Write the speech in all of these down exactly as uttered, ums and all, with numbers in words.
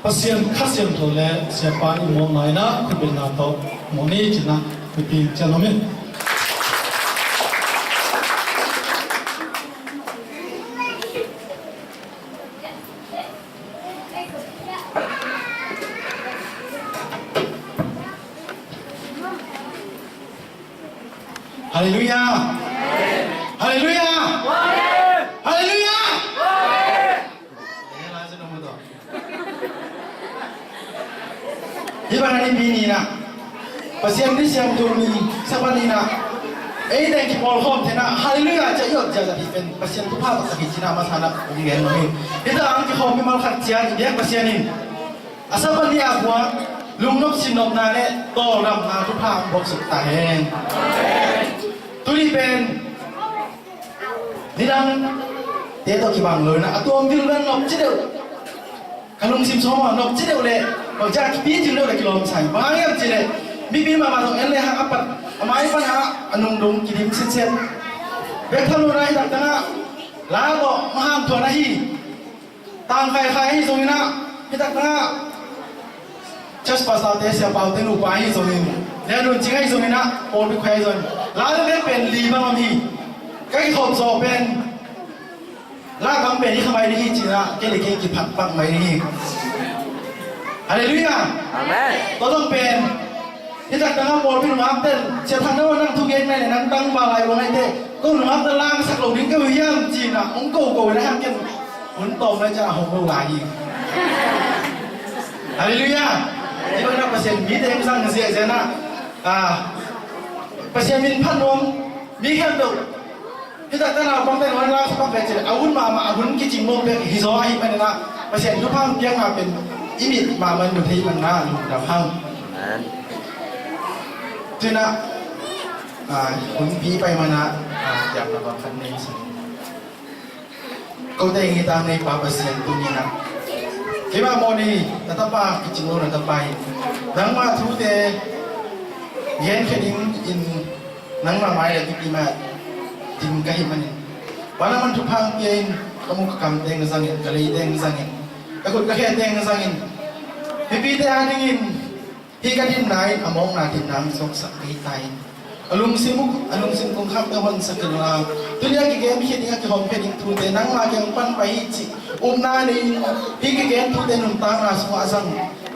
Pasian Kha Siangtho le Siapa i mawhna in ah khutbetna tawh mawh ni ci-in ah mipi ciang om in. Halleluiah! Halleluiah! Halleluiah! Hih bang a Nipi ni-in ah, Pasian ni siangtho ni, Sabbath ni-in ah, ei teng kipawlkhawm thei-in ah, Halleluiah ci-a i ot ziahziah hi pen Pasian thupha taktak hi ci-in ah masa-in ah hong gen nuam hi. Hih tak a hong kikhawm mimal khat ciat i biak Pasian in a Sabbath ni-a puak lungnop sinnopna le tawldamna thupha hong buaksuk ta hen. Tuni pen nidangte tawh kibang lo-in ah, a tuam vilvel nop ci deuh, ka lungsim sawm ah nop ci deuh leh bangci a kipi cing deuh leh kilawm sa hi. Bang hang hiam cih leh mipi mahmah zong en le hang a pat a mai pan a nungdung kidim sitset. Bek tham lo-in ah hih taktak ah la tawh maham thuan ahi, tangkhaikhai ahi zongin ah, hih taktak ah church pastor-te, siapaute nupa ahi zongin, lianun cing ahi zongin ah, pawlpi khuai ahi zongin, la bek pen li bang om hi. Ka kikhop zawh pen la bang pen i kha mai ding hi ci-in ah kei le kei kiphat pak mai ding hi. Halleluiah! Amen. Tua zong pen hih taktak ah pawlpi nungakten, Sia Thang, nang thu gen nai le nang tangval lai bang ahi teh, ko nungakten langsak lo ding ka hi hiam ci-in ah hong koko in ah, hang ken hun tawm lai ciang a hong lo lai hi. Halleluiah! Hih bang in ah Pasian mite hong zang ziahziah in ah, ah, Pasian min phat nuam mi khempeuh, hih taktak naupangte in hong langsak pak ve cih leh a hun mahmah, a hun kicing mawk bek hi zaw ahih manin ah, Pasian thupha hong piakna pen i mit mahmah in mu thei manin ah lungdam hang. Amen. Tu-in ah, ah, hun pi pai manin ah, ah, kiamna bang khat nei sih. Kote ngi tang nei Pa Pasian, tuni-in ah keimah mawhni na tapa, kicing lo na tapa hi. Nangmah thute genkhia dingin nangmah mai le mipi mai-ah ding ka hih manin, Pa, nangman thupha hong pia in. Ka muk ka kamte hong zangin, ka leite hong zangin, ka khut ka khete hong zangin, mipite adingin hih ka dinna in a mawkna dinna hong suaksak kei ta in. A lungsim uh, a lungsim kongkhakte honsak in la, tuni a kigenkhia ding, a kihawmkhia ding thute nangma kiang pan pai hi cih upna nei in, hih kigen thute nuntakna sungah a zang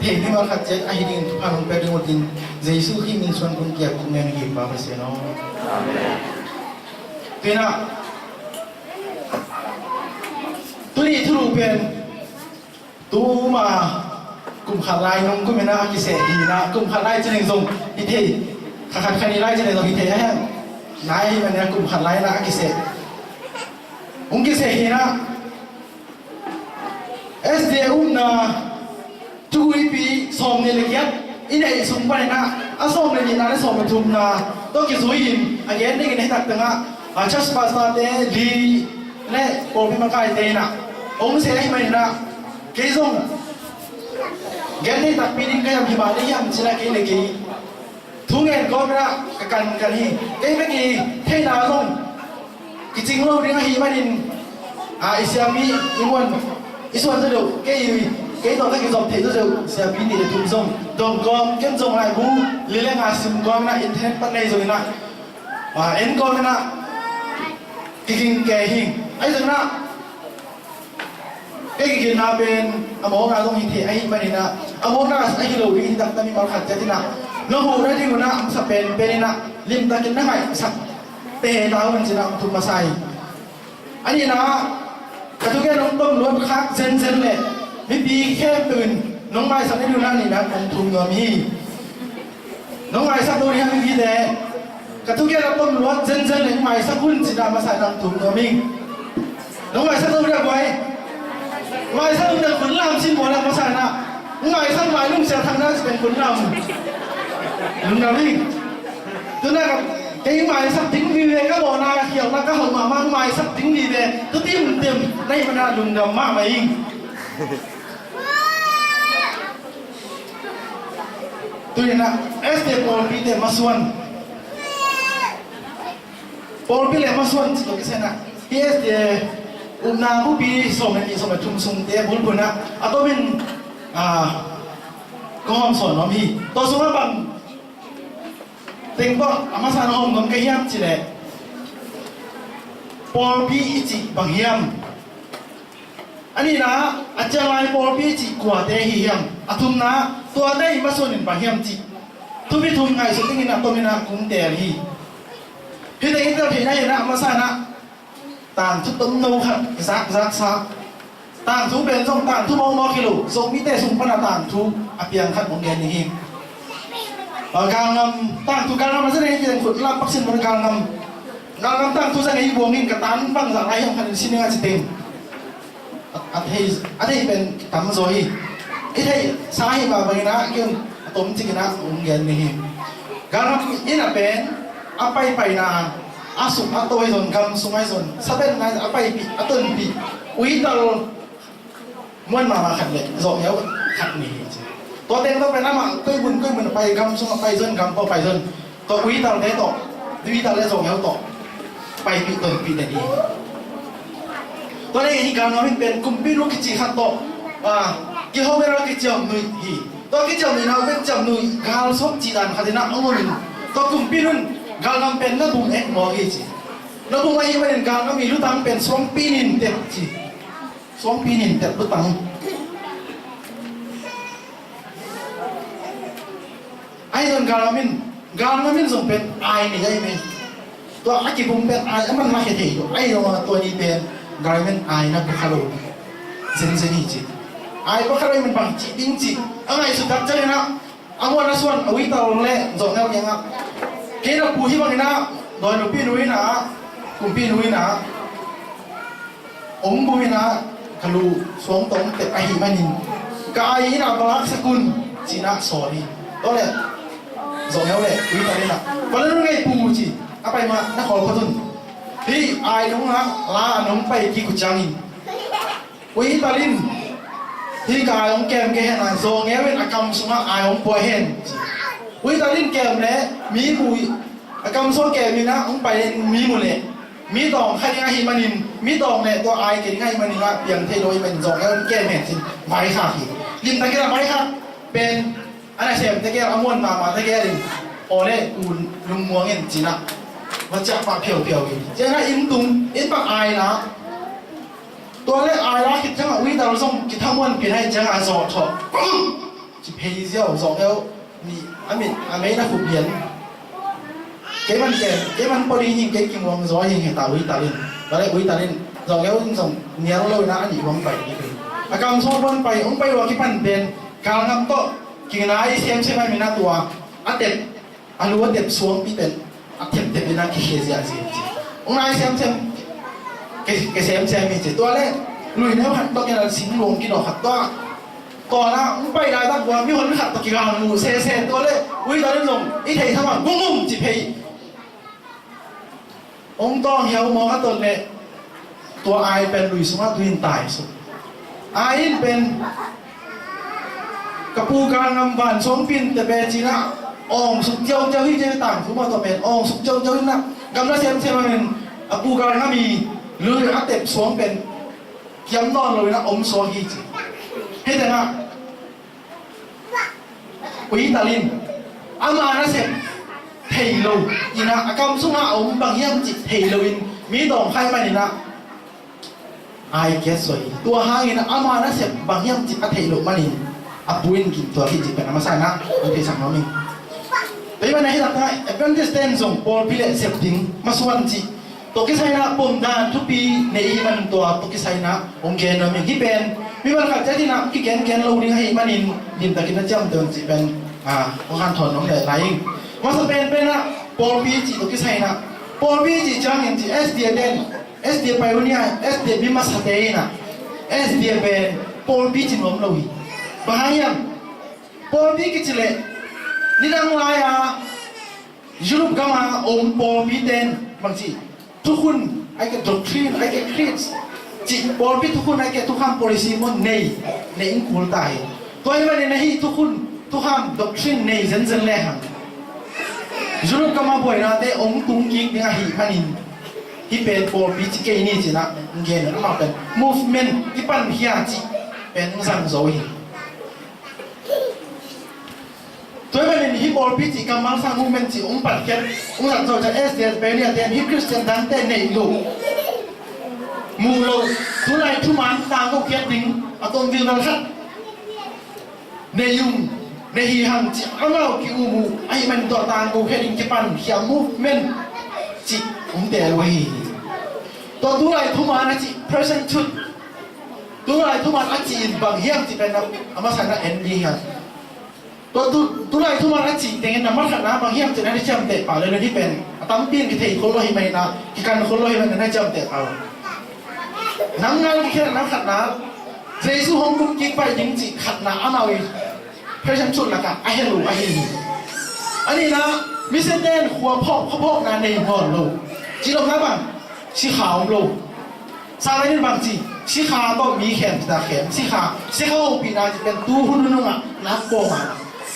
thei mimal khat ciat ahi dingin thupha hong pia ding uh, tin Jesuh Khrih min suang kong kiap kong ngen hi, Pa Pasian aw. Amen. Tu-in ah, tuni thulu pen tuma kum khat lai nung kum in ah a kiseh hi-in ah, kum khat lai ci-in zong hi thei, kha khat kha nih lai ci-in zong hi thei a, hih nai hi manin ah kum khat lai in ah a kiseh hong kiseh hi-in ah, S D A upna thuguipi sawmnih le giat i neih sung panin ah, a sawm le nihna le sawm le thumna tawh kizui-in a gen dingin hih taktak ah, a, church pastor-te li le pawlpi makaite in ah hong seh ahih manin ah, kei zong gen thei takpi ding ka hiam, hi mah ding hiam ci-in ah kei le kei thu ngen kawm in ah ka kankan hi. Kei bek i theihna zong kicing lo ding ahih manin, a, i siapi i muan i suan zaw deuh, kei, kei tawh ka kizop theih zaw deuh siapi nih le thum zong dong kawm, ken zong laibu li le nga sim kawm in ah internet pan nei zong in ah, a, en kawm in ah kiging kei hi. Ahi zongin ah, kei kiginna pen a mawkna zong hi thei ahih manin ah, a mawkna ahi lo ding hi taktak mimal khat ciat in ah, na huhna ding un ah a masa penpen in ah limtakin na ngaihsak te ta un ci-in ah hong thum masa hi. A nihna ah, ka thugen hong tom luat khak zenzen leh mipi khempeuh in nong maisak na ding un ah a nihna hong thum nuam hi. Nong maisak lo ding a, mipite, ka thugen a tom luat zenzen leh maisak un ci-in ah masa in ah hong thum nuam ing. Nong maisak lo ding a, buai. Maisak lo ding a, khut lam sin bawl a masa in ah. Maisak mai lungsiat thang na ci pen khut lam. Lungdam ing. Tu-in ah kei maisak ding vive, ka mawhna khialhna ka hauh mahmah, maisak ding vive tu timtim na hih manin ah lungdam mahmah ing. Tu-in ah S D A pawlpite masuan, pawlpi le masuan ci tawh kisai in ah, hih S D A upna bupi sawm le nih sawm le thum sungte bulphuh in ah a tomin Ah, kong hawm sawn nuam hi. Tua sungah bang teng tawh a masa na hawm nuam ka hiam cih leh, pawlpi i cih bang hiam? A nihna, a cianglai pawlpi i cih kuate hi hiam? A thumna, tuate i masuan in bang hiam cih thupi thum ngaihsut dingin a tomin ah kong teel hi. Hih teng i tel theihna in ah, a masa in ah tangthu tomno khat zakzak sa. Tangthu pen zong tangthu mawkmawk hi lo, Zomite sung pan a tangthu a piang khat hong gen ding hi. Ah, galngam tangthu, galngam a za nei hi, khut lam paksin mun galngam. Galngam tangthu za nei buang in ka tan bang zah lai hiam khat in sin ning a ci teng. A, a thei, a thei pen tam zaw hi. I theihsa hi mah bangin ah, kiun a tom cikin ah hong gen ding hi. Galngam inn ah pen a paipaina, a suk a to ahi zong, gam sung ahi zong, sabenna a paipih, a tonpih, uital muan mahmah khat le zawhngeu khat nei hi ci. Tua teng tawh pen amah koi mun koi mun a pai, gam sung a pai zong, gam pawl pai zong, tua uitalte tawh, uital le zawhngeu tawh paipih tonpih den hi. Tua leh hih galngam in pen kumpinu kici khat tawh, ah, Jehovah kiciamnuih hi. Tua kiciamnuihna uh pen ciamnuih galsawm cih dan khat in ah hong om in, tua kumpinu in galngam pen na bum ek mawk hi ci. Na bum ahih manin galngam i lutang pen suangpi nin tet ci. Suangpi nin tet lutang. Ahi zong galngam in, galngam in zong pen ai nei ahi mai. Tua a kibum pen ai a man lakhia thei lo. Ahi zong a tua ni pen galngam in ai na pua kha lo zenzen hi ci. Ai pua kha lo ahih man bang ci ding ci a ngaihsut tak ciangin ah, a muan a suan a uital le zawhngeu kiangah, kei na pu hih bangin ah dawi nupi nu in ah, kumpi nu in ah, ong bum in ah ka lu suang tawh ong tep ahih manin ka ai in ah va laksak un ci-in ah sawl hi. Tua leh zawhngeu le uital in ah, va la un ngei pu ci. A pai mah na khawl phot un. Hih ai nung ah la a nung pai kik uh ciangin, uital in hih ka ai ong kem kei hen a, zawhngeu in a kam sungah ai ong pua hen ci. Uital in kem leh mi mu, a kam sungah kem in ah ong pai leh mi mu leh mi tawng kha ding ahih manin, mi tawng leh tua ai kei ding ahih manin ah piang thei lo ahih manin zawhngeu in kem hen ci-in vaikhak hi. Limtakin a vaikhak pen a nasemte gel, a muan mahmahte gel in, aw leh u lungmuang in ci-in ah va ciah pah phiauphiau hi. Ciangin ah inn tung, inn bang ai la. Tua leh ai la khit ciangah uital zong kithamuanpih ahih ciangah a zawh thawh ci phei ziau, zawhngeu nih a mit a mei na khup lian. Kei man kem, kei man pua ding hi, kei kimuang zaw hi, heta uital in. Tua leh uital in zawhngeu in zong nial lo in ah a nih hong pai ding hi. A kam sung hong pai, hong pai uh a kipan pen galngam tawh kinai semsem ahih manin ah tua a tep, a lu a tep suangpi pen a thepthep in ah kikhia ziahziah ci. Hong nai semsem, ke, ke semsem hi ci. Tua leh luineu khat tawh kinan singluang kidawk khat tawh, tua na hong pai laitak bua mihon khat tawh kigang mu sese. Tua leh uital in zong i theih tham a gungum ci phei. Hong tawng hiau mawk a ton leh tua ai pen lui sungah tu in tai suk. Ai in pen ka pu galngam van suangpi in tep e ci-in ah awng suk ciauciau hi ci. Tangthu mah tawh pen awng suk ciauciau hi-in ah, gam na semsem a men a pu galngam i lui a tep suang pen kiam nawn lo in ah om suak hi ci. Hih tengah uital in ama nasep thei lo in ah, a kam sungah a om bang hiam cih thei lo in mi tawng kha ahih manin ah ai kiat suak hi. Tua hangin ama nasep bang hiam cih a theih loh manin a pu in gingtuak hi cih pen a masa in ah hong theisak nuam ing. Tua ahih manin ah hih lakah Adventist-te in zong pawlpi leh sep ding masuan cih tawh kisai in ah pom dan thupi nei ahih manin tua tawh kisai in ah hong gen nuam ing. Hih pen mimal khat ciat in ah kigengen lo ding ahih manin limtakin na ciamteh un cih pen, ah, hong hanthawn nuam leh lai ing. Masa penpen ah pawlpi cih tawh kisai in ah, pawlpi cih ciangin cih S D A ten, S D A pioneer, S D A mi masate in ah S D A pen pawlpi ci nuam lo hi. Bang hang hiam? Pawlpi kici leh nidang lai-a Europe gama om pawlpite in bangci thukhun, ahih kei leh doctrine, ahih kei leh creed cih pawlpi thukhun, ahih kei leh thukham policy maw nei, nei in kul ta hi. Tua ahih manin ahi thukhun, thukham doctrine nei zenzen lehang Europe gama buainate hong tung kik ding ahih manin hih pen pawlpi ci kei ni ci-in ah hong gen in, amah pen movement kipan hi a cih pen hong zang zo hi. Tua ahih manin hih pawlpi cih kammal sang movement cih hong patkhiat, hong zat zawh ciang S D S Pioneer te in hih Christian dangte neih loh, muh loh, tulai thuman tangko khiat ding a tom vilvel khat nei ung, nei hi hang cih amau ki-um uh ahih manin tua tangko khiat ding kipankhia movement cih hong teel uh ahi hi. Tua tulai thuman a cih present truth, tulai thuman a cih in bang hiam cih pen a masa in en ding hi hang. Tua tu, tulai thuman a cih tengin a masa in bang hiam cih na na ciamteh pah lel, hih pen a tampi in kithei khol lo ahih manin, kikan khol lo ahih manin na ciamteh pah lo. Nang ngal kikhen a khatna, Jesu hong kum kik pai ding cih khatna amau in present truth lakah a hel uh ahi hi. A nihna, misiate in khua phawk, khua phawkna nei ngawn lo. Cih lo na bang, sikha om lo. Sang in bang ci, sikha tawh mi khem ta khem, sikha, sikha hopihna cih pen tu hun nungah nak pawm a.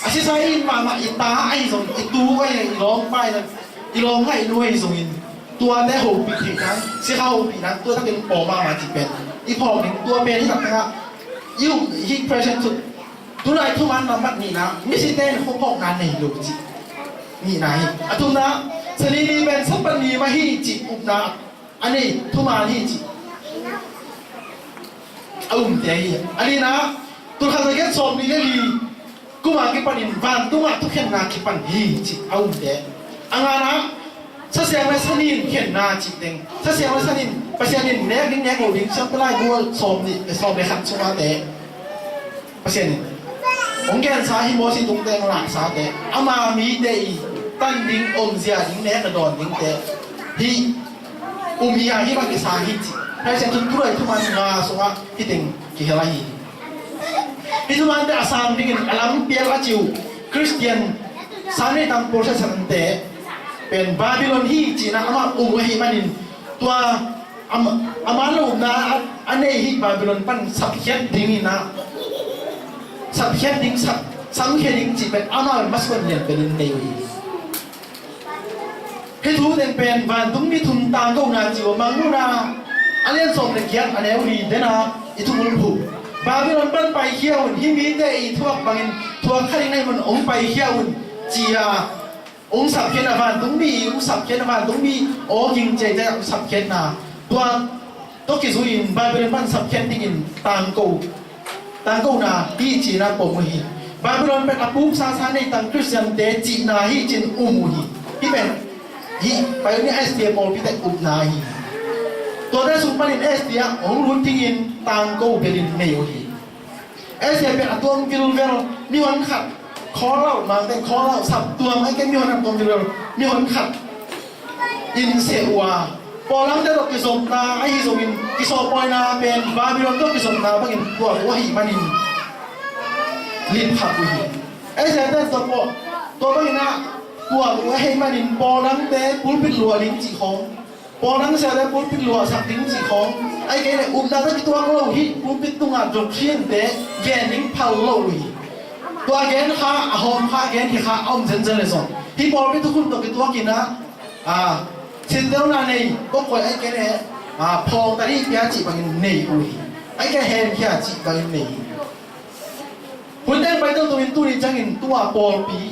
A sisa i it mahmah i ta ahi zong, i tu ahi, i lawmpa ahi zong, i lawmngaihnu ahi zongin tuate hopih theih nang, sikha hopih nang, tua takin pawm mahmah cih pen i phawk ding, tua pen i taktakah i um hi. Present truth, tulai thuman nambat nihna, misiate in khua phawkna nei lo cih nihna hi. A thumna, Salili pen Sabbath ni mah hi cih upna a nei thuman hi cih a umte hi. A lina, tul khat za giat sawmnih le li kuma kipanin vantungah thukhenna kipan hi cih a umte. A ngana, Sa Siang le Sa Nin khenna cih teng, Sa Siang le Sa Nin, Pasian in nek ding nek lo ding, Siangpahrang bung sawmnih le sawm le khat sungate Pasian in hong gensa hi, Mosi tungteng laksate, ama mite i tan ding, omzia ding, nek a dawn dingte hi, um hi a, hih bang kisa hi cih. Hih ciang tun tulai thuman nga sungah hih teng kihel ahi hi. Hih thumante a sang dingin a lampial a ci uh Christian Sunday tang procession te pen Babylon hi cihna amah um ahih manin, tua ama, ama lo upna a, a nei hi Babylon pan sapkhiat ding in a, sapkhiat ding, sap, samkhia ding cih pen amah masuan lian pen in nei uh hi. Hih thu teng pen vantungmi thum tangkona ci uh a, Mangmuhna a lian sawm le giat a neu li dena i thubulphuh. Babylon pan paikhia un, hih mite i thuak bangin thuak kha ding na hih mun hong paikhia un, ci-a hong sapkhiatna, vantungmi i hong sapkhiatna, vantungmi aw ging ciaicia hong sapkhiatna, tua tawh kizui-in Babylon pan sapkhiat dingin tangko, tangkona hi cihna pom uh hi. Babylon pen a puk sasa nei tang Christian te cihna hi cin um uh hi. Hih pen hih Pioneer S D A pawlpi te upna hi. Tuate sung panin S D A hong lut dingin tangko belin nei uh hi. S D A pen a tuam vilvel, mihon khat call out, Mangte call out, saptuam, ahih kei leh mihon a tuam vilvel, mihon khat in seh uh a, pawlangte tawh kizopna ahi zongin, kisawhpawina pen Babylon tawh kizopna bangin tuak uh ahih manin lipkhap uh hi. Ei, siate tawh pawh tua bangin ah tuak uh ahih manin pawlangte pulpit luah ding cih khawng, pawlangte pulpit luahsak ding cih khawng, ahih kei leh upna tawh kituak lo hi, pulpit tungah doctrine-te gen ding phal lo uh hi. Tua gen kha, a hawm kha, gen hi kha, a om zenzen leh zong, hih pawlpi thukhun tawh kituakin ah, a, sintelna nei, kawkkoih ahih kei leh, a, phawngta dih pia cih bangin nei uh hi. Ahih kei leh hemkhia cih bangin nei hi. Hun teng pai toto in tuni ciangin tua pawlpi,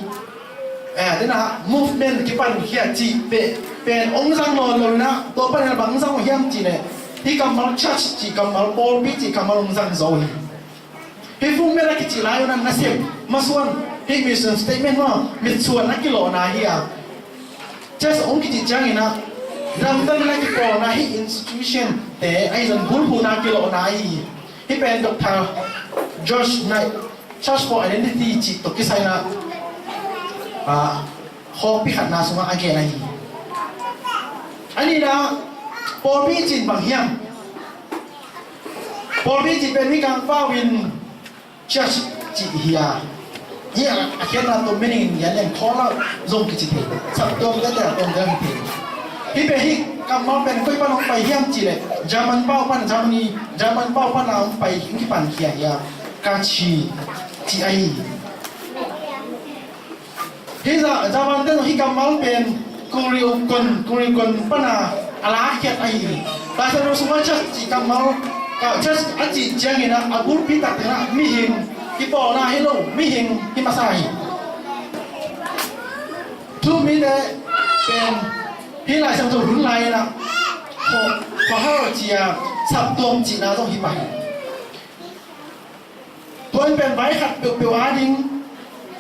eh, dena movement kipankhia cih pen, pen hong zang nawn lo in ah, tua panin bang hong zang uh hiam cih leh, hih kammal church cih kammal, pawlpi cih kammal hong zang zo hi. Hih movement a kicih lai un ah nasem masuan, hih mission statement maw, mitsuan a kilawhna hi a. Church hong kicih ciangin ah, damdamin a kipawlna hih institution-te ahi zong bulphuhna kilawhna ahi hi. Hih pen Doctor George Knight, Church for Identity cih tawh kisai-in ah, ah, khawkpi khatna sungah a gen ahi hi. A nihna, pawlpi cih bang hiam? Pawlpi cih pen Mikang pau-in church cih hi a, hih a, a khiatna tawh meaning in gen leng, call out zong kici thei, saptuam tete a tawm ding hi thei. Hih pen hih kammal pen koi pan hong pai hiam cih leh, German pau pan, Germany, German pau pan a hong pai, hong kipankhia hi a, Katchi cih ahi hi. Hih Za-, German-te zong hih kammal pen Kuriokon, Kuriokon pana a lakkhiat ahi hi. Laisiangtho sungah church cih kammal, ka, church a cih ciangin ah, a bulpi tak tengah mihing kipawlna hi lo, mihing hi masa hi. Thu-um mite pen hih Lai Siangtho hun lai-in ah khuahal ci-a saptuam cihna zong hi pah hi. Tua in pen vai khat peuhpeuh ading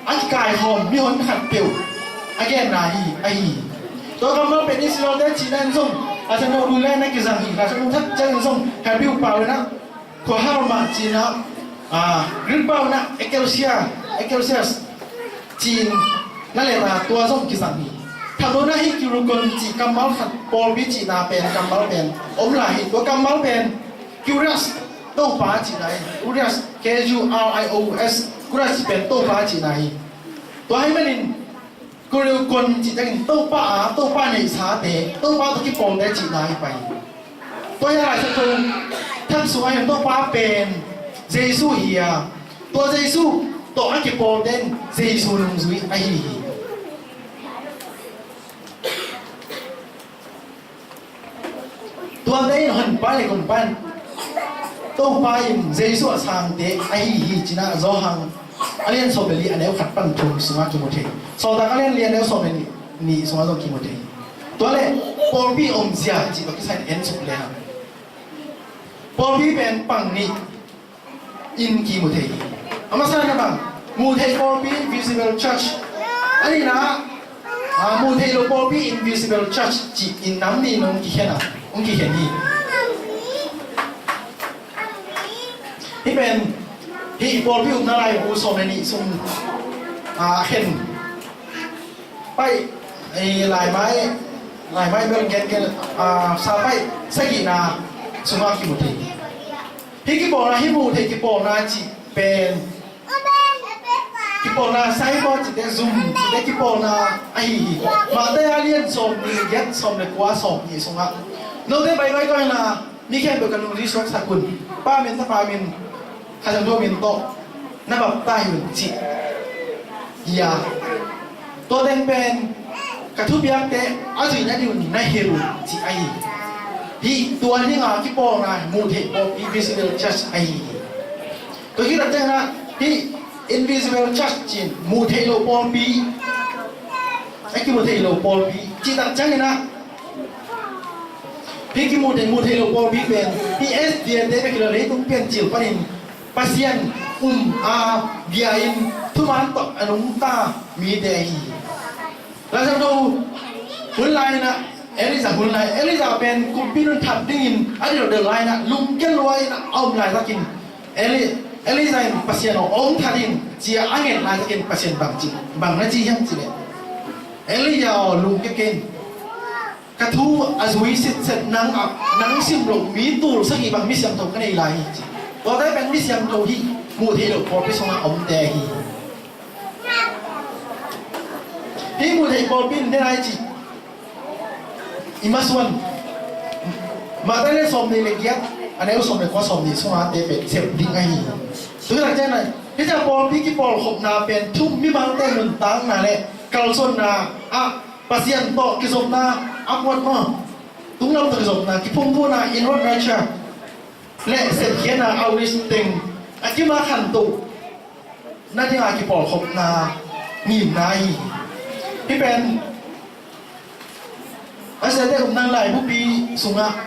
a kikaikhawm mihon khatpeuh a genna hi ahi hi. Tua kammal pen Israelte cihna in zong a Lai Siangtho hun lai-in a kizang hi. Lai Siangtho hun thak ciangin zong Hebrew pau-in ah khuahal mah ci-in ah, Greek pau-in ah ekklesia, ekklesia ci-in na let a, tua zong kizang hi. Thamlo-in ah hih kurios cih kammal khat pawlpi cihna pen kammal pen om lai hi. Tua kammal pen kurios, Topa cihna hi. Kurios, K U R I O S, kurios pen Topa cihna hi. Tua ahih manin kurios cih ciangin Topa a, Topa neihsate, Topa tawh kipawlte cihna hi pah hi. Tua hi a, Lai Siangtho thak sungah hin Topa pen Jesu hi a, tua Jesu tawh a kipawlten Jesu nungzui ahi hi. Tuate in Honpa le Gumpa in, Topa in Jesu a sangte ahi hi cihna Johan a lian sawm le li a neu khat pan thum sungah kimu thei. Sawltak a lian li a neu sawm le nih sungah zong kimu thei. Tua leh pawlpi omzia cih tawh kisai-in en suk lehang, pawlpi pen pang nih in kimu thei hi. A masa in ah bang, muh theih pawlpi, visible church. A nihna ah, muh theih loh pawlpi, invisible church ci-in nam nih in hong kikhen a, hong kikhen hi. Hih pen hih pawlpi upna laibu sawm le nih sung a khen paih, ei, laimai, laimai bel gen gen, ah, sa paih sagihna sungah kimu thei. Hih kipawlna, hih muh theih kipawlna cih pen kipawlna, signboard cihte, zum cihte kipawlna ahi hi. Matthai a lian sawm nih le giat, sawm le kua, sawm nih sungah, note baibal tawh hi a, mi khempeuh ka nungzui suaksak un. Pa min, Tapa min, Kha Siangtho min tawh na baptise un ci hi a, tua teng pen ka thupiakte a zuih nading un na hilh un ci ahi hi. Hih tua ning a kipawlna muh theih pawlpi, visible church ahi hi. Tua hi tak ciangin ah hih invisible church ci-in muh theih loh pawlpi, a kimu thei lo pawlpi cih tak ciangin ah, hih kimu thei, muh theih loh pawlpi pen hih S D A te bek hi lo, leitung piancil panin Pasian um a, bia-in thuman tawh a nungta mite ahi hi. Lai Siangtho hun lai-in ah, Elijah hun lai, Elijah pen kumpi nun that dingin a delh delh lai-in ah, lungkia lua-in ah a om laitakin Eli-, Elijah in Pasian aw, hong that in ci-a a nget laitakin Pasian bang ci, bang na ci hiam cih leh, Elijah aw, lungkia kei in. Ka thu a zui sitset nang a, nang sim loh mi tul sagih bang mi siangtho ka nei lai hi ci. Tuate pen mi siangtho hi, muh theih loh pawlpi sungah omte hi. Hih muh theih pawlpi in den ai ci. I masuan Matthai le sawm nih le giat, a neu sawm le kua, sawm nih sungah te pen sep ding ahi hi. Tui tak ciang a, hih ciang pawlpi kipawlkhopna pen thu-um mimalte nuntakna le kalsuanna ah Pasian tawh kizopna, outward maw, tunglam tawh kizopna, kiphungvuhna, inward nature, le sepkhiatna, outreach teng a kim a khantoh nading a kipawlkhopna ngimna ahi hi. Hih pen a siate upna laibupi sungah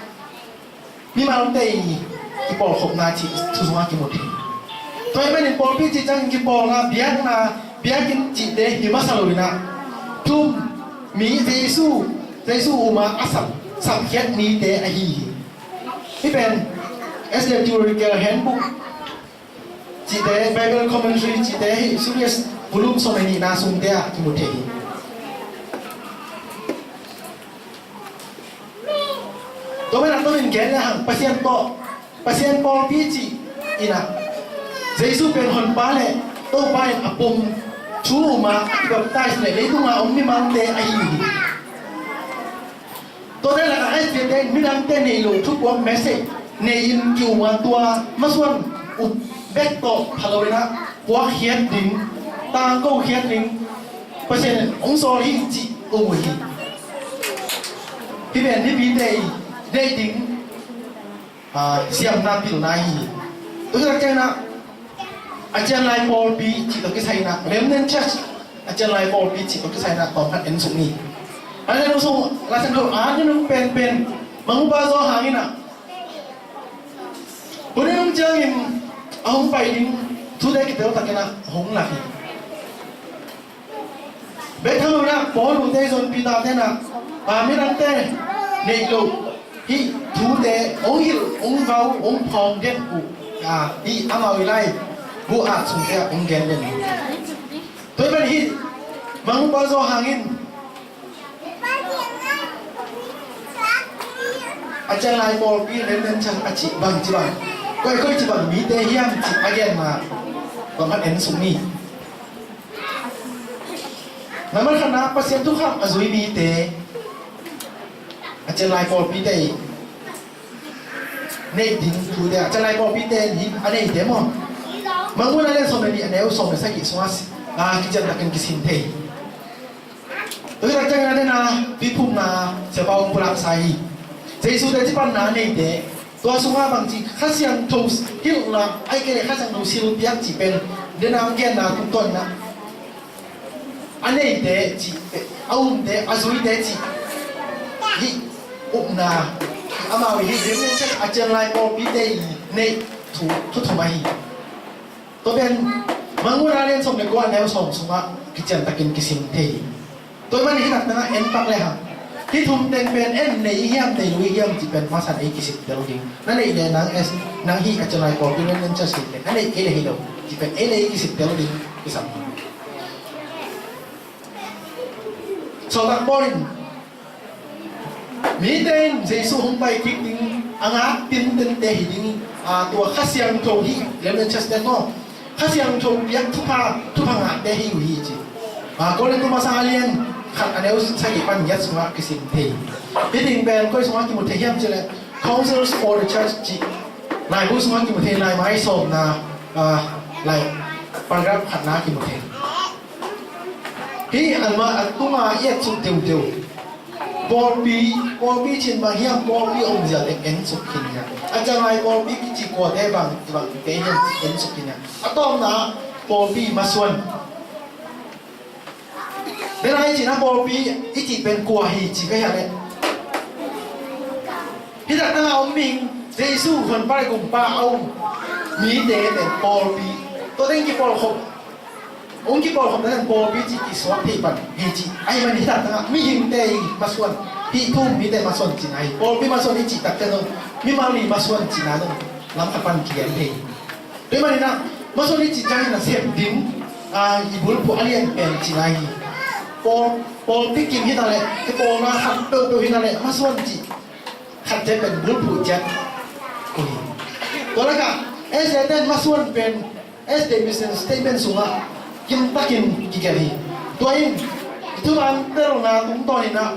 mimalte i kipawlkhopna cih thu sungah kimu thei. Tua ahih manin pawlpi cih ciangin kipawlna, biakna, biakinn cihte hi masa lo-in ah, thu-um mi Jesu, Jesu um a a sap, sapkhiat mite ahi hi. Hih pen S D A Theological Handbook cihte, Bible Commentary cihte, hih Series volume sawm le nihna sungte ah kimu thei hi. Tua manin a tomin gen le hang, Pasian tawh, Pasian pawlpi cih in ah, Jesu pen Honpa le Topa in a pom thu-um a kibaptize le leitung a om mimalte ahi hi. Tuate lakah S D A te in midangte neih loh thupuak message nei-in ki-um a, tua masuan up bek tawh pha lo-in ah puakkhiat ding, tangkokhiat ding, Pasian in hong sawl hi cih um uh hi. Hih pen mipite i deih ding, ah, siamna pilna hi. Tua hi tak ciangin ah, a cianlai pawlpi cih tawh kisai-in ah, remnant church, A cianlai pawlpi cih tawh kisai in ah tawm khat en suk ni. A cianlai sung Lai Siangtho a nunung penpen Mangmupa Zawhang in ah, hih nunung ciangin a hong pai ding thute kitel takin ah hong lak hi. Bek tham lo in ah Paul nute zon Peter te in ah, a, midangte neih loh hih thute hong hilh, hong vau, hong phawng den uh, a, hih amau i lai bu at sungte ah hong gen den uh. Tua ahih manin hih Mangmupa Zawhang in a cianlai pawlpi Remnant Church a cih bang ci bang, koi koi ci bang mite hiam cih a genna tawm khat en suk ni. Nambat khatna, Pasian thukham a zui mite, a cianlai pawlpite i neih ding thute, a cianlai pawlpite in hih a neite maw, Mangmuhna lian sawm le nih, a neu sawm le sagih sungah, a, kician takin kisim thei. Tua hi tak ciangin a dena tuiphumna siapa hong pulaksa hi. Jesu teci panna a neite, tua sungah bangci Kha Siangtho hilhna, ahih kei leh Kha Siangtho silpiak cih pen dena hong genna tungtawn in ah a neite cih, a umte, a zuite cih, hih upna, amau i hih Remnant Church a cianlai pawlpite i neih thu, thu thum ahi. Tua pen Mangmuhna lian sawm le kua, a neu sawm sungah kician takin kisim thei hi. Tua ahih manin hih taktak ah en pak le hang, hih thum teng pen en nei i hiam, nei lo i hiam cih pen masa in ei kisik tel ding. Na neih leh nang, es, nang hih a cianlai pawlpi Remnant Church hi leh, na neih kei leh hi lo cih pen ei le ei kisik tel ding kisam. Sawltak Paul in mite in Jesu hong pai kik ding a ngak tintente hi ding, a, tua Kha Siangtho hi, Remnant Church te maw, Kha Siangtho piak thupha, thupha ngahte hi uh hi ci. A, Korin masa a lian khat, a neu sagih pan giat sungah kisim thei. Hih ding pen koi sungah kimu thei hiam cih leh Counsels for the Church cih laibu sungah kimu thei, laimai sawmna, a, lai paragraph khatna kimu thei. Hih a ma, a tunga i et suk teuteu. Pawlpi, pawlpi cih bang hiam, pawlpi omzia teng en suk khin ni. A cianlai pawlpi kici kuate bang, bangte hiam en suk khin ni. A tawpna pawlpi masuan. Dena i cihna pawlpi i cih pen kua hi ci ka hia leh, hih taktak a om mihing, Jesu honpa le gumpa a um mite pen pawlpi. Tua teng kipawlkhop, hong kipawlkhop na teng pawlpi cih kisuak thei pan hi ci. Ahih manin hih taktak a mihingte i masuan, hih thu um mite masuan cihna hi. Pawlpi masuan i cih taktak zong mimal i masuan cihna zong lam khat pan kigen thei hi. Tua ahih manin ah masuan i cih ciangin a sep ding, a, i bulphuh a lian pen cihna hi. Pawl, pawlpi kim hi ta leh, kipawlna khat peuhpeuh hi ta leh masuan cih khat ciat pen bulphuh ciat uh hi. Tua lakah S D A ten masuan pen S D A mission statement sungah kim takin kigelh hi. Tua in i thuman telna tungtawn in ah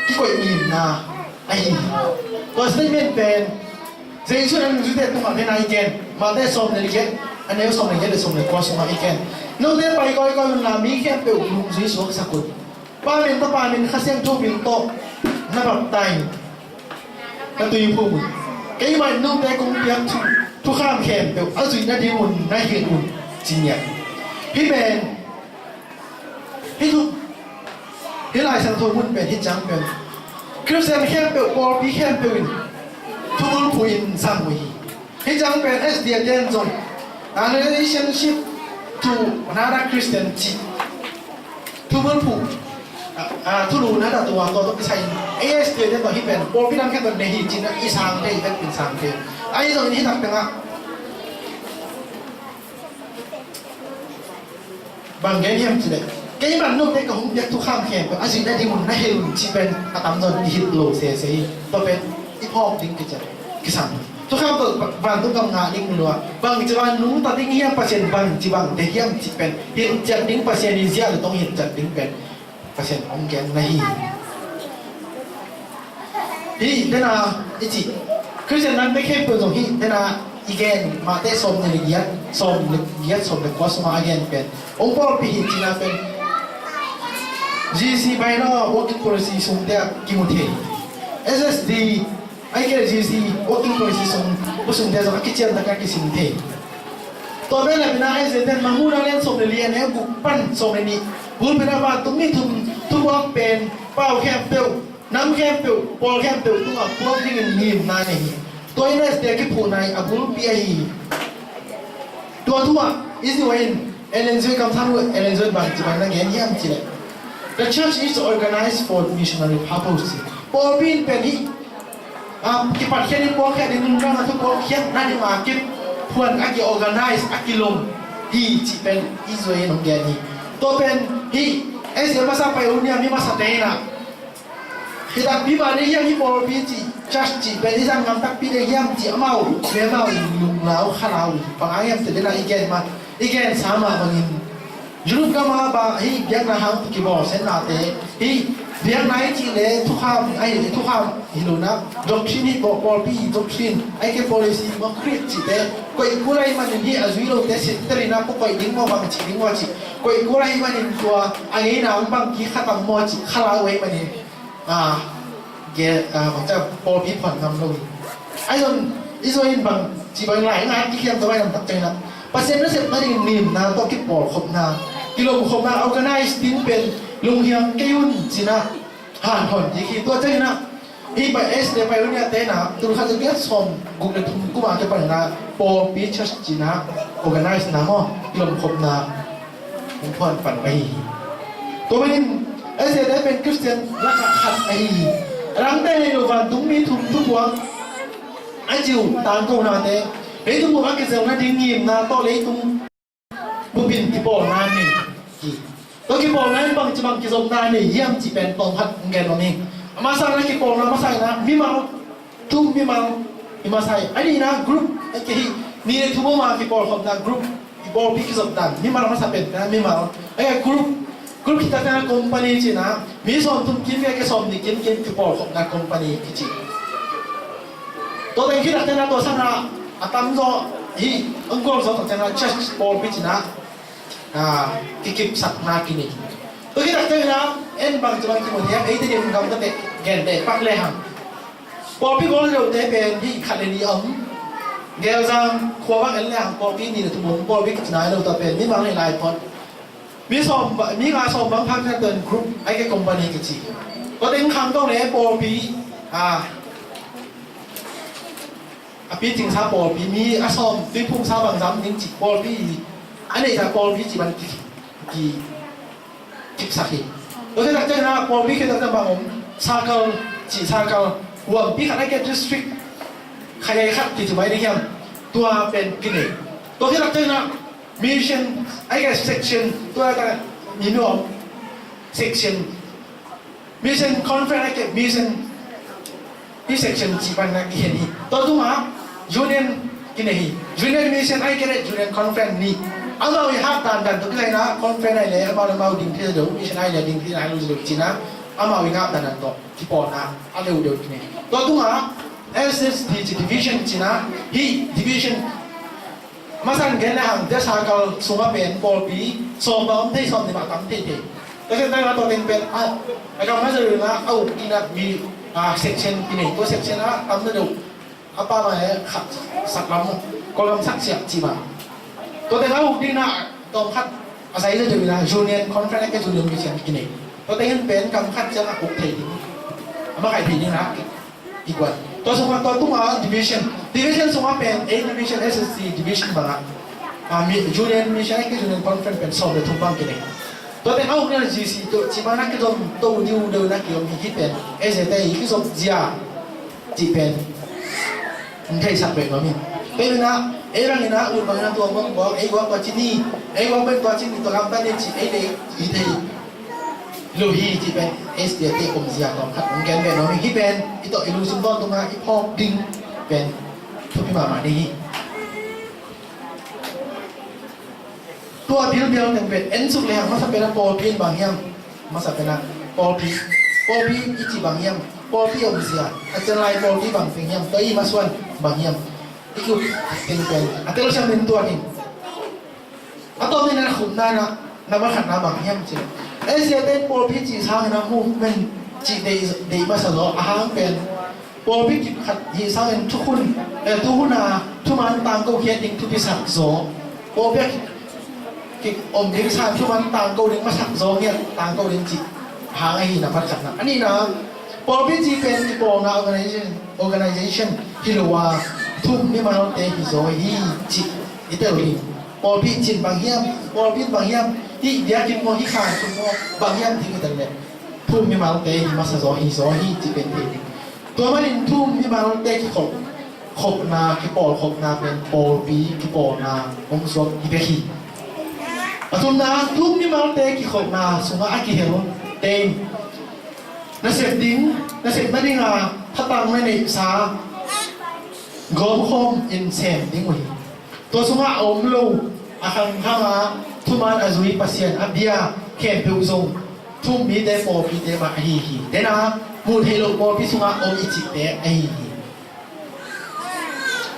kikoih ngimna ahi hi. Tua statement pen Jesu in a nungzuite tungah dena i gen, Matthai sawm le giat, a neu sawm le giat le sawm le kua sungah i gen. Note pai kawikawi unla mi khempeuh nungzui suaksak un. Pa min, Tapa min, Kha Siangtho min tawh na baptize, na tui phum un. Keimah in note kong piak thu, thukham khempeuh a zuih nadingun na hilh un, ci ngiat. Hih pen, hih thu, hih Lai Siangtho mun pen, hih ciang pen Khristian khempeuh, pawlpi khempeuh in thubulphuh in zang uh hi. Hih ciang pen S D A ten zong, a, relationship to another Christian cih thubulphuh, a, a, thulu na ta tua, tua tawh kisai in S D A ten zong hih pen pawlpi dang khempeuh nei hi ci-in i sang thei, i vekpi in sang thei. Ahi zongin hih taktak ah bang gen hiam cih leh, keimah note ka hong piak thukham khempeuh a zuih nadingun na hilh un, cih pen a tamzaw in i hilh lo sese hi. Tua pen i phawk ding kician, kisam. Thukham tawh vantung gam ngah ding lua, bangci bang nungta ding hiam, Pasian bangci bang deih hiam cih pen hilh ciat ding, Pasian i zia le tong hilh ciat ding pen Pasian hong gen na hi. Hih dena i cih Khristian dangte khempeuh zong hih dena i gen, Matthai sawm le giat, sawm le giat, sawm le kua sungah a gen pen hong pawlpih hi cihna pen G C bylaw, working policy sungte ah kimu thei. S S D, ahih kei leh G C working policy sung, sungte zong a kician takin a kisim thei. Tua bel a bina ai zeten Mangmuhna lian sawm le li a neu guk pan sawm le nih. Bulpi na vantungmi thum thubuak pen pau khempeuh, nam khempeuh, pawl khempeuh tungah puak dingin ngimna nei hi. Tua in S D A kiphuhna hi a bulpi ahi hi. Tua thu ah i zi uh in Ellen White, kamsang uh Ellen White bang ci bang na gen hiam cih leh, "The church is organized for missionary purpose." Pawlpi in pen hih, um, kipatkhiat ding, puakkhia ding, nuntakna thu puakkhiatna ding a kiphuan, a ki-organize, a kilom hi cih pen i zi uh in hong gen hi. Tua pen hih S D A masa pioneer, mi masate in ah, hih takpi mah ding hiam hih pawlpi cih, church cih pen i zang ngam takpi ding hiam cih amau le amau in lunglau khalau in, bang hang hiam cih leh na i gen mah, i gensa mah bangin Europe gam ah bang hih biakna hang kibawlsiatnate, hih biakna i cih leh thukham, ai, thukham hi lo in ah, doctrine hi, paw-, pawlpi doctrine, ahih kei leh policy maw, creed cihte, koih kul ahih manin hih a zui lote sintel in ah, pu koih ding maw, bang cih ding maw cih, koih kul ahih manin tua a ngeina hong bang kikhat ang maw cih khalau ahih manin, a, ge-, a, bangci a, pawlpi phuan ngam lo hi. Ahi zong, i zi uh in bang ci bang lai, ngat kikhiam tua bai lam tak ciangin ah, Pasian nasepna dingin ngimna tawh kipawlkhopna, kilomkhopna, organize ding pen lunghiang kei un ci-in ah, hanthon ding hi. Tua ciangin ah, hih bai S D A pioneer te in ah, tul khat za giat sawm guk le thum kum a kipan in ah, pawlpi church ci-in ah, organize na maw, kilomkhopna hong phuan pan ahi hi. Tua manin, S D A te pen Khristian lakah khat ahi hi. A dangte hi lo, vantungmi thum thubuak a ci uh tangkonate, leitung bup a kizelna ding ngimna tawh leitung bup in kipawlna nei hi. Tua kipawlna in bangci bang kizopna nei hiam cih pen tawm khat hong gen nuam ing. A masa in ah kipawlna masa in ah mimal, thu mimal i masa hi. A nihna group, a kei hih nih le thum a kipawlkhopna group, i pawlpi kizop dan, mimal masa pen pen mimal. A group, group khit takte in ah company ci-in ah, mi sawmthum kim, a kei sawmnih kim kim kipawlkhopna company kici. Tua teng khit takte in ah tua sangin a tamzaw hih, a gualzaw takte in ah church, pawlpi ci-in ah, a, kikipsakna kinei. Tua khit takte in ah en bangci bang kimu hiam, eite dim gamtate genteh pak lehang, pawlpi gual deuhte pen hih khat le nih a om. Gelzang khua bang en lehang pawlpi nih le thum om, pawlpi kici nai lo, tua pen mimal hi lai phot. Mi sawm ba-, mi nga sawm bang phak ciang tua in group, ahih kei leh company kici. Tua teng khangto leh pawlpi, a, a picingsa pawlpi, mi a sawm tuiphumsa bang zam ding cih pawlpi, a neihsa pawlpi cih bang ki, ki, kipsak hi. Tua khit takte in ah pawlpi khit takte bang om, circle, cih circle, huampi khat ahih kei leh district, khayaih khat kici mai ding hiam, tua pen kinei. Tua khit takte in ah mission, ahih kei leh section, tua ta mi nuam section, mission conference ahih kei leh mission, i section cih bang na kihen hi. Tua tungah union kinei hi. Union mission ahih kei leh union conference nih. Amau i hak dandan tua kilaina conference ahih leh amau le amau ding thei deuh, mission ahih leh ding thei nai lo deuh ci-in ah amau i hak dandan tawh kipawlna a deuhdeuh kinei. Tua tungah S S D ci division ci-in ah, hih division masan gen lehang, tua circle sungah pen pawlpi sawm bang om thei, sawmnih bang tam thei thei. Tua khit takte in ah tua teng pen a, a gam a za ding ah a uk ding ah mi, a, section kinei. Tua section ah a tamzaw deuh, a pa mah e khat sak lam, Kawlgam sak siak cih mah. Tua teng a uk ding ah tawm khat a zai za deuh in ah union conference ahih kei leh union mission kinei. Tua teng in pen kam khat ciang a uk thei ding, a makaih thei ding in ah kikuan. Tua sungah, tua tungah division, division sungah pen A division, S S D division bangah, a, mi, union mission ahih kei leh union conference pen sawm le thum bang kinei. Tua teng a uk ding ah G C tua cih bang na kizom to diu deuh na kiom hi. Hih pen S D A te i kizop zia cih pen hong theisak pek nuam hi. Tua in ah ei bang in ah ut bang in ah tua bang bawk, ei guak tua ci ni, ei guak pen tua ci ni, tua lam ta ni cih ei le i thei lo hi cih pen S D A te om zia tawm khat hong gen ve nuam hi. Hih pen i tawh i lungsim tawntungah i phawk ding pen thupi mahmah ding hi. Tua bilbial teng pen en suk lehang, masa pen a pawlpi in bang hiam? Masa pen a pawlpi, pawlpi i cih bang hiam? Pawlpi om zia, a cianlai pawlpi bang teng hiam? Tua i masuan bang hiam? I kut teng pen a telsiam in tua ding. A tawpna in a khupna in a, nambat khatna bang hiam cih leh, S D A te in pawlpi cih sangin a movement cih deih, deih masa zaw, a hang pen pawlpi kip khat hih sangin thukhun, eh, tuhun a thuman tangko khiat ding thupi sak zaw. Pawlpi a ki, ki om ding, san thum an tangko ding, masak zaw ngiat tangko ding cih hang ahi na, phat khatna. A nihna, pawlpi cih pen kipawlna organization, organization hi lo a, thu-um mimalte hi zaw hi cih i tel hi. Pawlpi cih bang hiam, pawlpi bang hiam, hih biakinn maw, hih khan sung maw, bang hiam cih i tel leh, thu-um mimalte hi masa zaw, hi zaw hi cih pen thei ding. Tua manin thu-um mimalte kikhop, khopna, kipawlkhopna pen pawlpi kipawlna hong suak hi bek hi. A thumna, thu-um mimalte kikhopna sungah a kihelte in nasep ding, nasep nadinga thatang na neihsa gawmkhawm in sem ding uh hi. Tua sungah a om lo, a khangkhanga thuman a zui Pasian a bia khempeuh zong thu-um mite, pawlpite mah ahi hi. Dena, muh theih loh pawlpi sungah om i cihte ahi hi.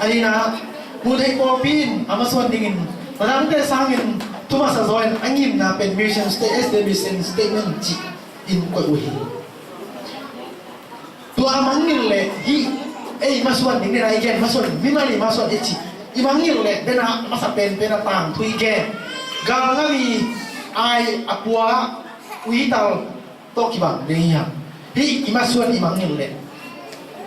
A nihna, muh theih pawlpi in a masuan dingin, na dangte sangin thu masa zaw in a ngimna pen mission state, as the mission statement cih in koih uh hi. Tua a mangngilh leh hih ei masuan ding, dena i gen masuan, mimal i masuan i cih i mangngilh leh, dena masa penpen a tangthu i gen. Galngam i ai a pua, uital tawh kibang ding hiam? Hih i masuan i mangngilh leh,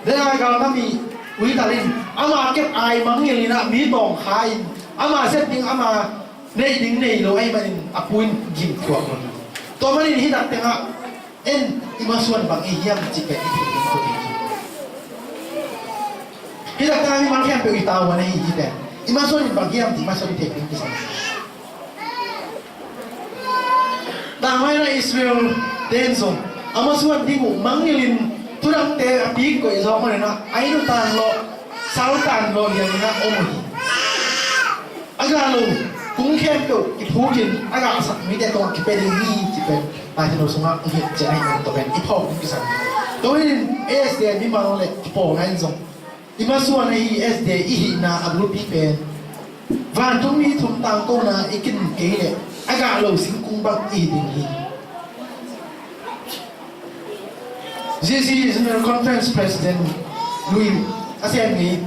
dena galngam i uital in ama kep ai mangngilh in ah, mi tawng kha in, ama sep ding, ama neih ding nei lo ahih manin a pu in gim thuak lo hi. Tua manin hih dak tengah en, i masuan bang i hiam cih pen i theih ding tua hi. Hih dak tengah mimal khempeuh i tavuan ahi hi pen, i masuan in bang hiam cih i masuan i theih ding kisam. Tangvaina Israel ten zong a masuan ding uh mangngilh in, thudangte a pik koih zawk manin ah, a inn uh tan lawh, sal tan lawh lian in ah om uh hi. A gah lo kung khempeuh kiphukin a gahsak mite tungah kipia ding hi cih pen Lai Siangtho sungah hong hilh ciat ahih man tua pen i phawk ding kisam. Tua hi-in S D A mimal le kipawlna in zong i masuan ahi S D A i hihna a bulpi pen vantungmi thum tangkona i kin kei leh a gah lo singkung bang i hi ding hi. G C General Conference President lui a sem hi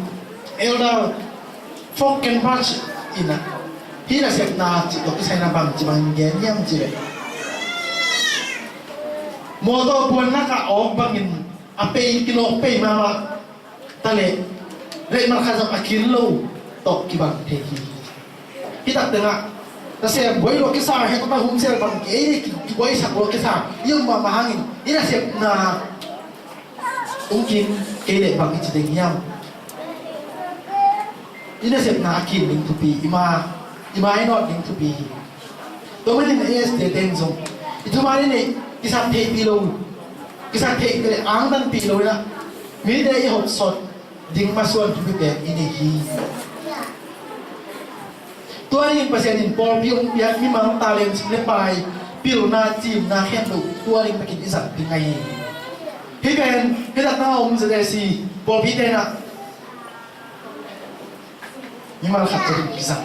Elder Fock Kennebach in ah hih nasepna cih tawh kisai in ah bangci bangin gen hiam cih leh, mawtaw puannak ah awk bangin a pei, kinawk pei mahmah ta leh, letmat khat zong a kin lo tawh kibang thei hi. Hih tak tengah nasem buai lua kisa, heh tawh ta hum sel bang ki ei, ki, kibuaisak lua kisa i om mahmah hangin i nasepna hong kin kei leh bang i ci ding hiam? I nasepna a kin ding thupi, i ma, i mainawt ding thupi hi. Tua manin S D A ten zong i thuman i neih kisap theihpih lo, kisap theihpih le angtanpih lo in ah mite i hopsawt ding masuan thupi pen i nei hi. Tua dingin Pasian in pawlpi hong piak mimal talent, sum le pai, pilna, cimna khempeuh tua ding bekin i zat ding ahi hi. Hih pen hih tak tengah om Z A C pawlpite in ah mimal khat ciat in kizang.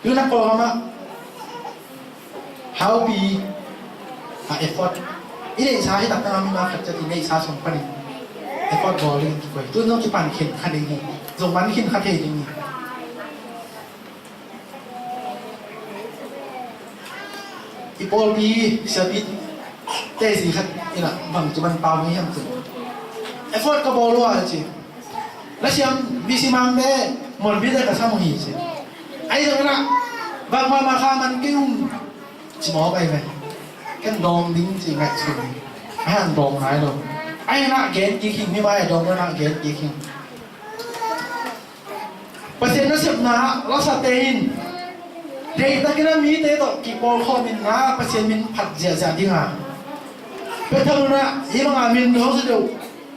Tu-in ah Kawlgam ah haupi a effort i neihsa, hih tak tengah mimal khat ciat i neihsa sung panin effort bawl ding kikoih. Tu-in zong kipan khin kha ding hi. Zong man khin kha thei ding hi. I pawlpi siapi teci khat in ah bangci bang pau hi hiam cih, effort ka bawl uh a ci. Lasiam B C Mangte, Muanpite ka sam uh hi ci. Ahi zongin ah bangmah mah kha man kei ung ci mawk ahi ve. Ken dawng ding ci ngaihsun hi. A han dawng nai lo. Ahi in ah gen kik hi, mi mai a dawng lo in ah gen kik hi. Pasian nasepna lasate in deihtakin a mite tawh kipawlkhawm in ah Pasian min phat ziahziah ding a, pia thawn in ah hih banga min dawng zaw deuh,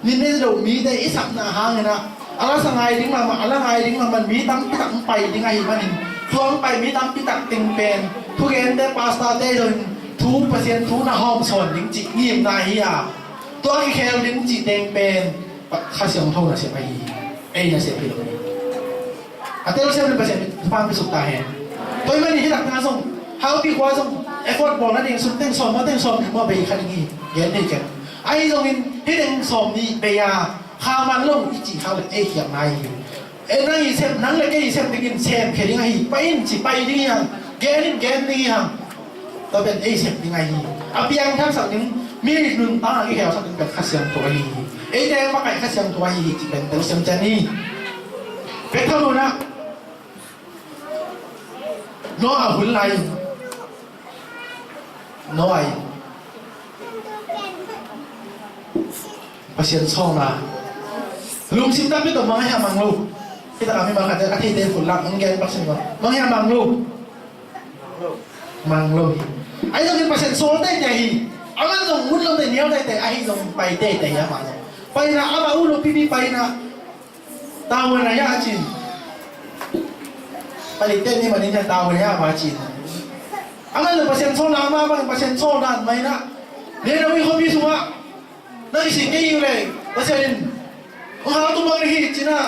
min nei zaw deuh mite i sapna hangin ah a lasa ngai ding mahmah, a la ngai ding mahmah mi tampi tak hong pai ding ahih manin, tua hong pai mi tampi tak teng pen thugente, pastorte zong thu, Pasian thu na hawm sawn ding cih ngimna hi a, tua kikhel ding cih teng pen Kha Siangtho nasep ahi hi. Ei nasep hi lo hi. A telsiam in Pasian in thupha hong piasuk ta hen. Tua ahih manin hih tak tengah zong haupi khua zong effort bawl nading sum teng sawm maw, teng sawm nih maw bei kha ding hi. Gen thei keng. Ahi zongin hih teng sawm nih bei a, kha man lo i cih kha leh ei khialhna hi. E, nang i sep, nang le kei i sep dingin sem khia ding ahi. Pai in ci pai ding hi hang. Gen in gen ding hi hang. Tua pen ei sep ding ahi. A piangthaksak ding, mi nuntakna kikhelsak ding pen Kha Siangtho ahi hi. Eite makaih Kha Siangtho ahi hi ci pen telsiam ciat ni. Bethel hunah Noah hun lai in, Noah in Pasian sawlna lungsim takpi tawh mang ahi a mang lo. Hih takah mimal khat a theite hun lak hong gen pak sin ko. Mang ahi a mang lo. Mang lo hi. Ahi zongin Pasian sawl teitei hi. Aman zong mun lo tei nial teitei ahi zongin pai teitei hi amah zong. Paina amah uh lo pipi paina. Tavuan a ya a cin. Palik te ni manin ya tavuan a ya a cin. Aman lo Pasian sawl na amah bang Pasian sawl dan mai na. Nen a ui khuapi sungah na kisi kei le Pasian in hong hal tum bang hi cina.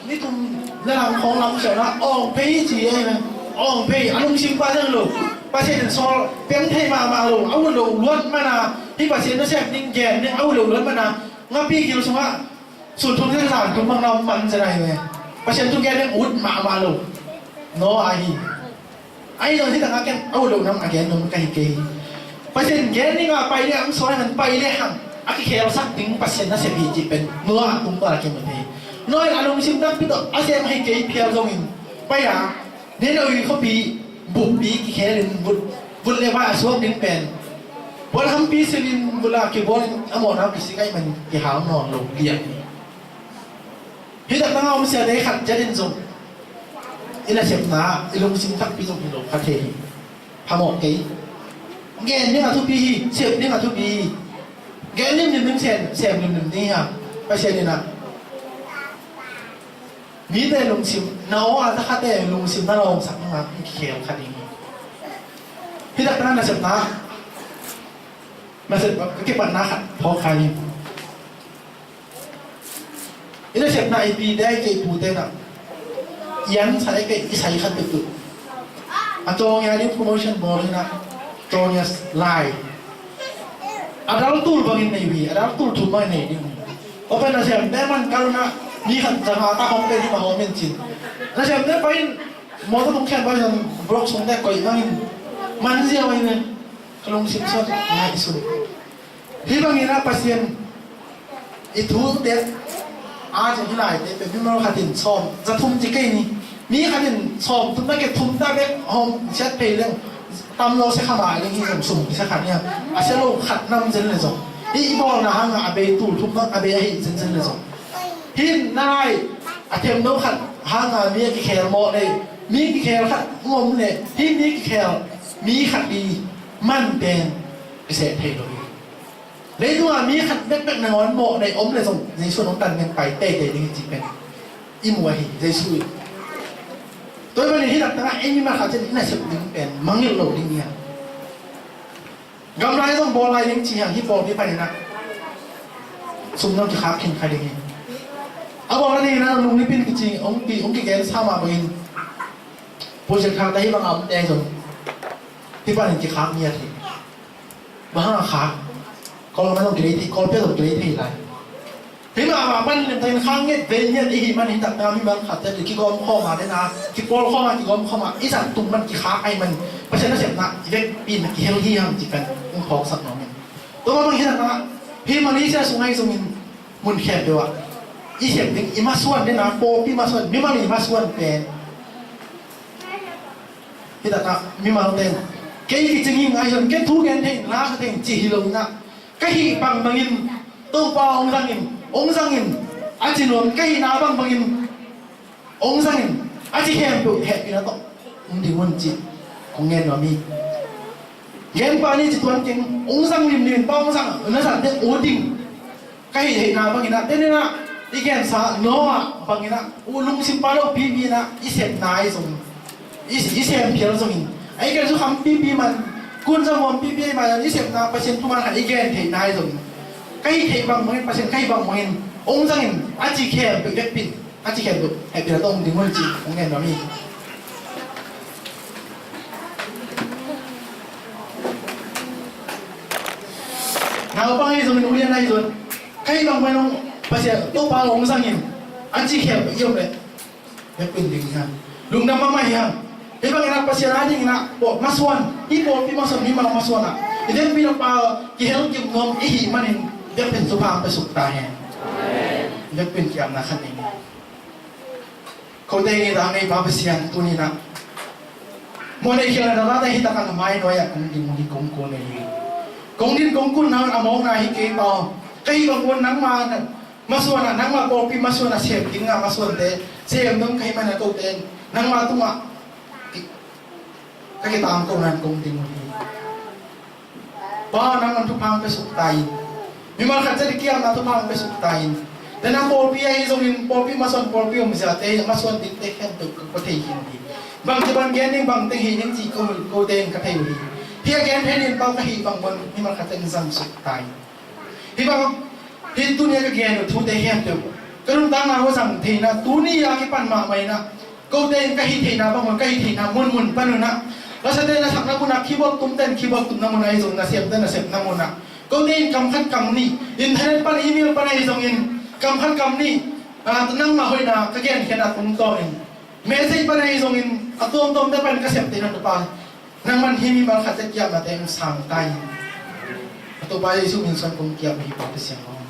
Ni tum na lam khong lam siau na ong pei ci ai na. Ong pei a lungsim pa zang lo. Pasian in sawl piang thei mahmah lo. A ut lo luat mana hi Pasian na sep ding gen ding a ut lo luat mana. Ngapi gil sungah sun thum thil zan thum bang na om man zen ahi ve. Pasian thu gen ding ut mahmah lo. Noah ahi. Ahi zong hih tangah ken a ut lo nam a gen nung ka hi kei hi. Pasian gen ding a pai le hang sawl hang pai le hang a kikhelsak ding Pasian na sep hi cih pen Noah tung pa la kimu thei. Noah in a lungsim takpi tawh a sem ahi kei phial zongin pai a Nineveh khuapi buppi kikhelin vut, vut le vai a suak ding pen puan hampi silin vut a kibawlin a mawhna kisik ahih man kihau nawn lo lian hi. Hih taknanga om siate khat ciatin zong i nasepna i lungsim takpi zong hi lo kha thei hi. Phamawh kei. Gen ding a thupi hi, sep ding a thupi hi. Gen limlim ding sem, sem limlim ding hi a. Pasian in a Mite lungsim, na aw a zakhate lungsim na lawngsak nungak kikhel kha ding hi. Hih takna nasepna, nasep ka kipatna khat phawk kha hi. I nasepna i pite i kei pute na i ansa i kei i sai khat peuhpeuh. A tawng ia ding promotion bawl hi na tawng ia lai. A dal tul bangin nei uh hi, a dal tul thum bangin nei ding uh hi. Tua pen nasemte man kal uh na mi khat zanga ta hong pe ding a hong min cin. Nasemte pai in mawtaw tung khian pai zan blok sungte koih bangin man zia uh hi ve. Ka lungsim suan ngaihsun. Hih bangin a Pasian i thute a cin hi laite pen mimal khatin sawm za thum ci kei ni. Mi khatin sawm thum na ke thum ta bek hawm siat phei leng tam lo sia kha mai leng hi zong sum sia kha nia. A sia lo khat nam zen le zong i bawlna hanga a bei tul thum bang a bei ahi zenzen le zong hi nai a them lo khat hanga mi a kikhel mawh le mi kikhel khat ngom le hi mi kikhel mi khat i man pen i seh thei lo hi. Leitungah mi khat bekbek nangawn mawh neih om le zong Jesu in hong tan ngen pai teitei ding hi cih pen i mu ahi Jesu in. Tua ahih manin hih laktangah ei mimal khat cian i nasep ding pen mangngilh lo ding hi hang. Gamla i zong bawl lai ding ci hang hih pawlpi paninah sum zong kikhak khin kha ding hi. A bawl a dingin a nung nipin kici hong kigen sa mah bangin project khakte hih bangah omte zong hih panin kikhak ngiat hi. Bang hang a khak? Kawlgam a zong kilei thei, Kawlpi a zong kilei thei lai. Hih mah mah pan limtakin khak ngiat vei ngiat i hih man hih takna mi bang khat te kigawm khawm a dena kipawl khawm a kigawm khawm a i zat tung man kikhak ahih man Pasian nasepna i vekpi na kihel hi hang ci pen hong phawksak nuam in. Tua mah bang hih takna hih Malaysia sung ahi zongin mun khempeuh ah i sep ding i masuan dena pawlpi masuan mimal i masuan pen Hih takah mimalte in kei kicing hi ngai zong, kei thu gen thei in la ka thei in ci hi lo inah ka hih bangbangin Topa hong zangin, hong zangin a ci nuam, ka hihna bangbangin hong zangin a ci khempeuh hehpihna tawh hong ding un ci kong ngen nuam hi. Genpa nih ci tuan keng, hong zang limlim in pa hong zang na zat dek uh ding. Ka hih theihna banginah teninah i gensa Noah banginah uh lungsim pa lo pipi inah i sepna i zong i, i sem phial zongin a i gen zukham pipi man kun zamuam pipi man i sepna Pasian thuman khat i gen theihna i zongin ka hih theih bangbangin Pasian ka hih bangbangin hong zangin a ci khempeuh vekpin a ci khempeuh hehpihna tawh hong ding un ci hong ngen nuam hi. Naupang ahi zongin ulian ahi zongin ka hih bangbang in hong Pasian Topa hong zangin a ci khempeuh i om leh Biakpin ding hiam? Lungdam mahmah hiam? Hih bangin ah Pasian a dingin ah pawlpi masuan, hih pawlpi masuan, mimal masuan ah i biakpin a pa kihel kim nuam i hih manin biakpin thupha hong pia suk ta hen. Biakpin kiamna khat nei ni. Kote in i ta ngei pa Pasian tuni-in ah mawh nei khialhna dangdangte hi takin a mai nuai-ah kong ding uh hi, kong kun uh hi. Kong din kong kunna a mawkna hi kei pa aw. Ka hih bang un nangma masuan ah, nangma pawlpi masuan ah sem ding a masuante sem ding ka hih manin ah kote in nangma tungah ka kitangko nan kong ding uh hi. Pa, nangman thupha hong pia suk ta in. Mimal khat ciat i kiamna thupha hong pia suk ta in. Tua nang pawlpi ahi zongin pawlpi masuan, pawlpi omzate masuan dingte khempeuh ka thei khin hi. Bangci bang gen ding, bangteng hih ding cih ko, kote in ka thei uh hi. Hih a gen thei ding pa ka hih bang un mimal khat ciat in zang suk ta in. Hih bang, hih tuni-a ka gen uh thute khempeuh ka nuntakna uh a zang theihna, tuni-a kipan mahmah in ah kote in ka hih theihna bang un, ka hih theihna munmun pan un ah, lasate na sakna mun ah, keyboard tumte in keyboard tumna mun ah, ahi zong nasemte nasepna mun ah, kote in kam khat kam nih, internet pan, email pan ahi zongin kam khat kam nih, ah, nangma hoihna ka genkhiatna tungtawnin message pan ahi zongin a tuamtuamte pan ka septe na Topa, nangman hih mimal khat ciat kiamnate hong sang ta in. A Topa Jesuh min suang kong kiam hi pa Pasian aw.